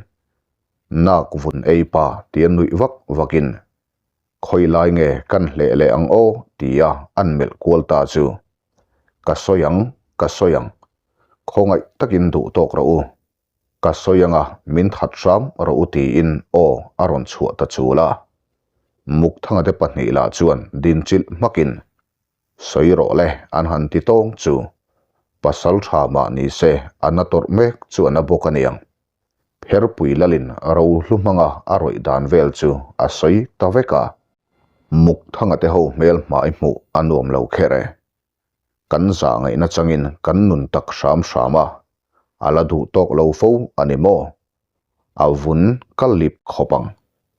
Nak vun ei pa tia nuih vak vakin khawi lai nge kan hleh leh ang aw tia an melh kual ta chu. Ka sawi ang, ka sawi ang. Khawngaih takin duh tawk rawh u. Ka sawi anga min that hram rawh u tiin aw a rawn chhuah ta chul a. Mukthanga te pahnih lah chuan dinchilh hmakin sawi rawh le an han ti tawng chu pasal tha mah ni se a na tawrh mek chu a na bawk a niang. Pherpui lalin ro hlu hmanga a rawih dan vel chu a sawi ta vek a. Mukthanga te ho hmel hmai hmuh a nuam lo kher e. Kan zah ngaihna changin kan nun tak hram hram a, a la duh tawk lo fo a ni maw? A vun ka lip khawp ang,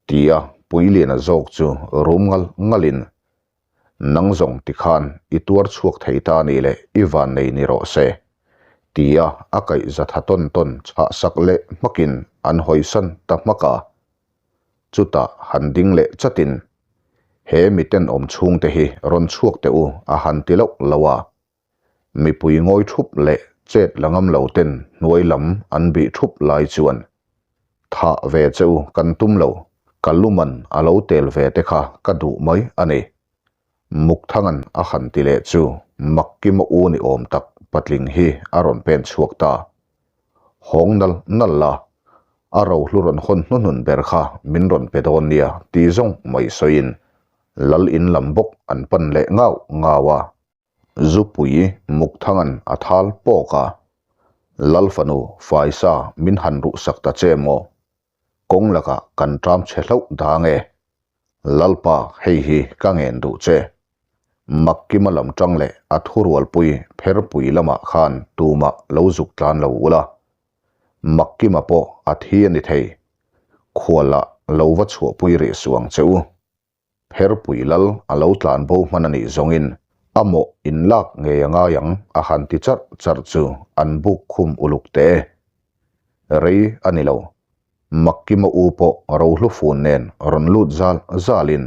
tia Puiliana zawk chu rum ngal ngalin, Nang zawng tikhan i tuar chhuak thei ta ni leh i van nei ni rawh se, tia a kaih za tha tawn tawn chhah sak leh hmakin an hawisan ta hmak a. Chutah han ding leh chatin, He miten awm chhungte hi rawn chhuak teh u a han ti loh loh a. Mipui ngawi thup leh chet la ngam lo ten hnuai lam an bih thup lai chuan thah ve che u kan tum lo, ka luman a lo tel ve te kha ka duh mai a ni. Mukthangan a han ti leh chu Makkima u ni awm tak patling hi a rawn pen chhuak ta. Hawng nal nal la, a rohlu rawn hawn hnuhnun ber kha min rawn pe dawn nia ti zawng mai sawiin Lal in lam bawk an pan leh ngau ngau a. Zupui Mukthangan a thal pawk a, Lal fanu Faisa min han ruhsak ta che maw? Kawng lakah kan ṭam chhe hlauh dang e. Lalpa hei hi ka ngen duh che. Makkima lam ṭang leh a thurualpui Pherpui lamah khan tumah lo zuk tlan lo ula. Makkima pawh a thi a ni thei. Khualah lo va chhuahpui rih suh ang che u. Pherpui lal a lo tlan bo hman a nih zawngin a mawh in lak ngei a ngai ang a han ti charh charh chu an buk khum uluk teh e. Rei a ni lo. Makkima u pawh rohlu fun nen rawn lut zal zalin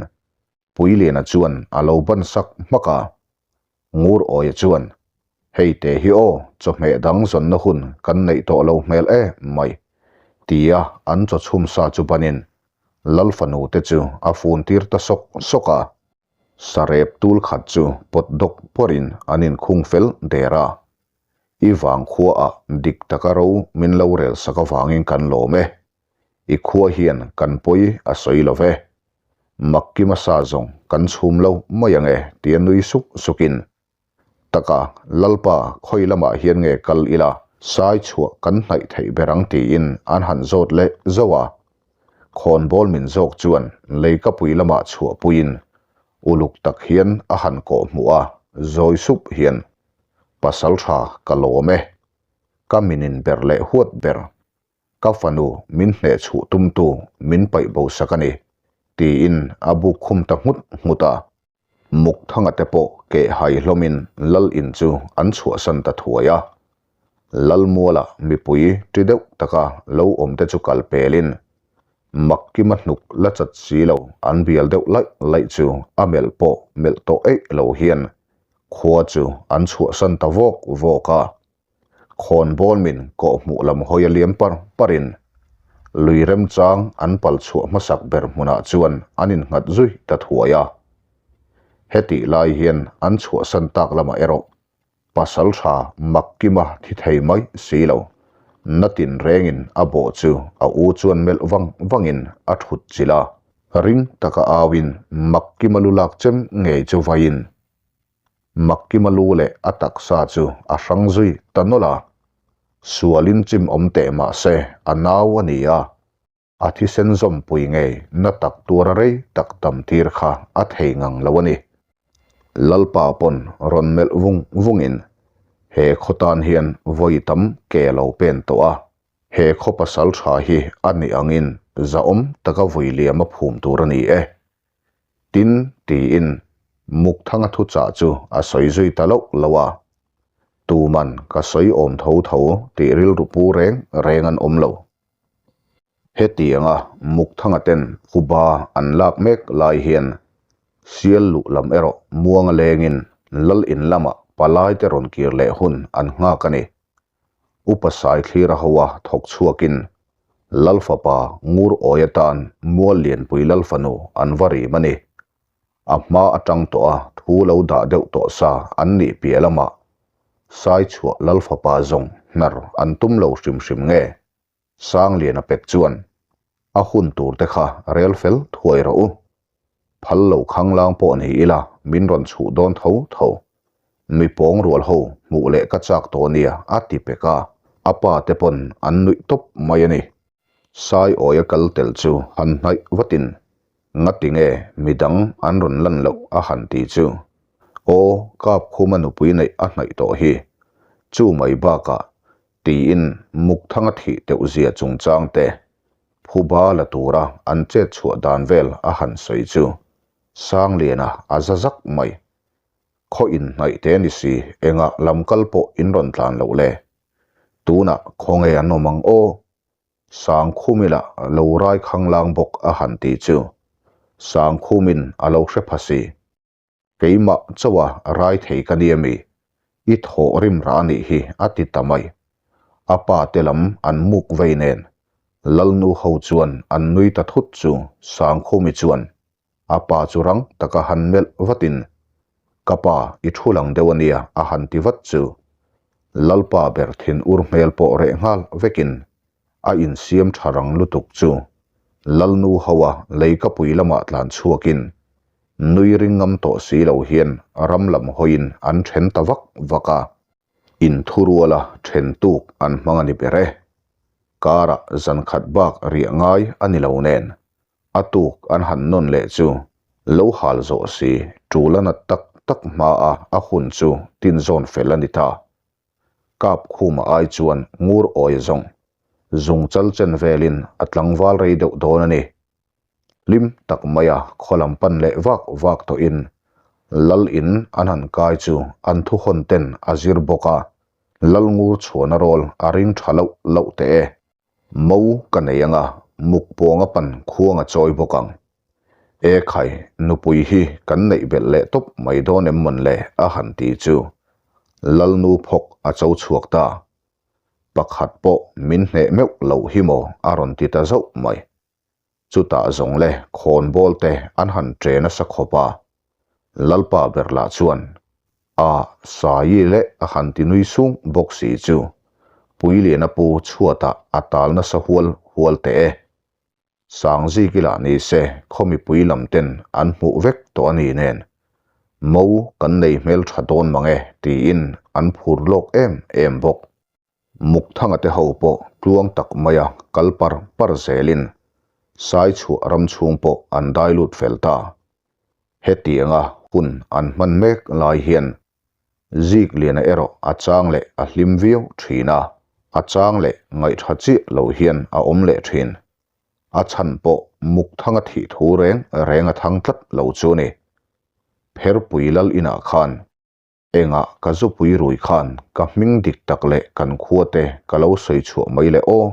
Puiliana chuan a lo ban sak hmak a. Ngur Awia chuan, Hei te hi aw, chawhmeh dang zawnna hun kan neih tawh lo hmel em mai, tia an chaw chhum sa chu banin Lal fanu te chu a fun tir ta sawk sawk a. Sarep tul khat chu pawt dawk pawrin an inkhung fel der a. I vang khuaah dik taka ro min lo rel sak avangin kan lawm e. I khua hian kan pawi a sawi lo ve. Makkima sa zawng kan chhum lo mai ang e tia nui suk sukin, Taka, Lalpa, khawi lamah hian nge kal ila, sai chhuah kan hnaih theih ber ang tiin an han zawt leh zauh a. Khawnbawl min zawk chuan leikapui lamah chhuahpuiin uluk tak hian a han kawh hmuh a, zawi sup hian, Pasal tha ka lawm e. Ka minin ber leh huat ber. Ka fanu min hneh chhuh tumtu min paih bo sak a ni, tiin a buk khum ta nghut nghut a. Mukthanga te pawh keh hai hlawmin Lal in chu an chhuahsan ta thuai a. Lalmuala mipui ṭi deuh taka lo awm te chu kal pelin Makkima hnuk la chat si lo an bial deuh laih laih chu a melh pawh melh tawh eih lo hian khua chu an chhuahsan ta vawk vawk a. Khawnbawl min kawhhmuh lam hawi a liam par parin lui remchang an pal chhuah hmasak ber hmunah chuan an innghat zui ta thuai a. Hetih lai hian an chhuahsan tak lamah erawh pasal tha Makkima thi thei mai si lo, na tinrengin a bawh chu a u chuan melh vang vangin a thut chilh a. Ring taka auin Makkima lu lak chem ngei chu vaiin Makkima lu leh a taksa chu a hrang zui ta nawlh a, sualin chim awm teh mah se a nau a ni a, a thisen zawmpui ngei na tak tuara rei tak dam tir kha a thei ngang lo a ni. Lalpa pawn rawn melh vung vungin he khaw tan hian vawi tam ke lo pen tawh a, he khaw pasal tha hi a nih angin zahawm taka vui liam a phum tur a ni e. Tin, tiin Mukthanga thuchah chu a sawi zui ta loh loh a. Tuman ka sawi awm tho tho tih rilru pu reng reng an awm lo. Hetianga Mukthanga ten phuba an lak mek lai hian sial luh lam erawh muanga lengin lal in lamah palai te rawn kir leh hun an nghak a ni. Upa Saithlira hoa thawk chhuakin Lal fapa Ngur Awi atan Mual Lianpui Lal fanu an va rim a ni. A hma atang tawh a thu lo dah deuh tawh sa an nih piah lamah Saichhuah Lal fapa zawng hnar an tum lo hrim hrim nge? Sangliana pek chuan a hun tur te kha rel fel thuai rawh u. Phal lo khanglang pawh ni ila min rawn chhuh dawn tho tho. Mi pawng rual ho hmuh leh ka chak tawh nia a ti pek a, a pa te pawn an nuih tawp mai a ni. Saiawi a kal tel chu han hnaih vatin ngati nge midang an rawn lan loh a han ti chu. Aw Kapkhuma nupui neih a hnaih tawh hi. Chu mai bakah tiin Mukthanga thih teuh zia chungchang te phuba la tura an chet chhuah dan vel a han sawi chu Sangliana a za zak mai. Khaw inhnaih te ni si engah lam kal pawh in rawn tlan loh le. Tunah khawnge an awm ang aw? Sangkhumila lo rai khanglang bawk a han ti chu Sangkhumin a lo hre pha si. Keimah chauha rai thei ka nia mi? I thawh rim rah a nih hi a ti ta mai. A pa te lam an muk vei nen Lalnu ho chuan an nui ta thut chu Sangkhumi chuan A pa chu rang taka han melh vatin, Ka pa, i thu lang deuh a nia, a han ti vat chu. Lalpa ber thin ur hmel pawh reh nghal vekin a insiam tha rang lutuk chu Lalnu hoa leikapui lamah tlan chhuakin nui ring ngam tawh si lo hian ram lam hawiin an then ta vak vak a. Inthuruala then tuk an hmang a ni ber e. Karah zan khat bak riah ngai a ni lo nen A tuk an han nawn leh chu lo hal zawh si tul a nat tak tak hma a a hun chu tin zawn fel a ni ta. Kap khuma ai chuan ngur awi a zawng. Zung chal chen velin a tlangval rei deuh dawn a ni. Hlim tak maia khaw lam pan leh vak vak tawhin Lal in an han kai chu an thuhawn ten a zir bawk a, Lal ngur chhuan a rawl a ring tha loh loh teh e. Mo ka nei anga muk pawnga pan khuang a chawi bawk ang. E khai, nupui hi kan neih belh leh tawp mai dawn em mawn le a han ti chu Lalnu phawk a cho chhuak ta. Pakhat pawh min hneh meuh loh hi maw a rawn ti ta zauh mai. Chutah zawng le khawnbawl te an han ṭe nasa khawp a, Lalpa ber lah chuan a Saii leh a han ti nui sung bawk si chu Puiliana pu chhuatah a tal nasa hual hual teh e. Sangziki lah ni se khaw mipui lam ten an hmuh vek tawh a ni nen mo kan nei hmelṭha dawn mang e tiin an phur lawk em em bawk. Mukthanga te ho pawh tluang tak maia kal par par zelin Saichhuah ram chhung pawh an dai lut fel ta. Hetianga hun an hman mek lai hian Zikliana erawh a chang leh a hlim viau thin a, a chang leh ngaihṭha chiah lo hian a awm leh thin. A chhan pawh Mukthanga thih thu reng reng a thang tlat lo chu a ni. Pherpui lal inah khan Engah ka zupui rui khan ka hming dik tak leh kan khua te ka lo sawi chhuah mai le aw.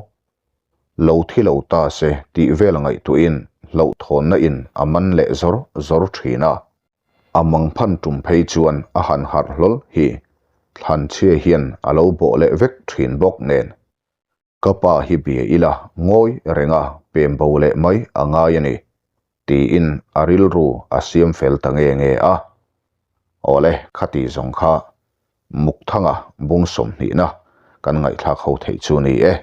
Lo thi lo ta se tih vel ngaihtuahin hlauhthawnna in a man leh zawr zawr thin a. A mangphan tum phei chuan a han harh hlawl hi thlanchhia hian a lo bawh leh vek thin bawk nen. Ka pa hi bia ila ngawi renga pem bo leh mai a ngai a ni, tiin a rilru a siam fel ta nge nge a. Awle, khati zawng kha Mukthanga bung sawmhnihna kan ngaihthlak ho theih chu ni e.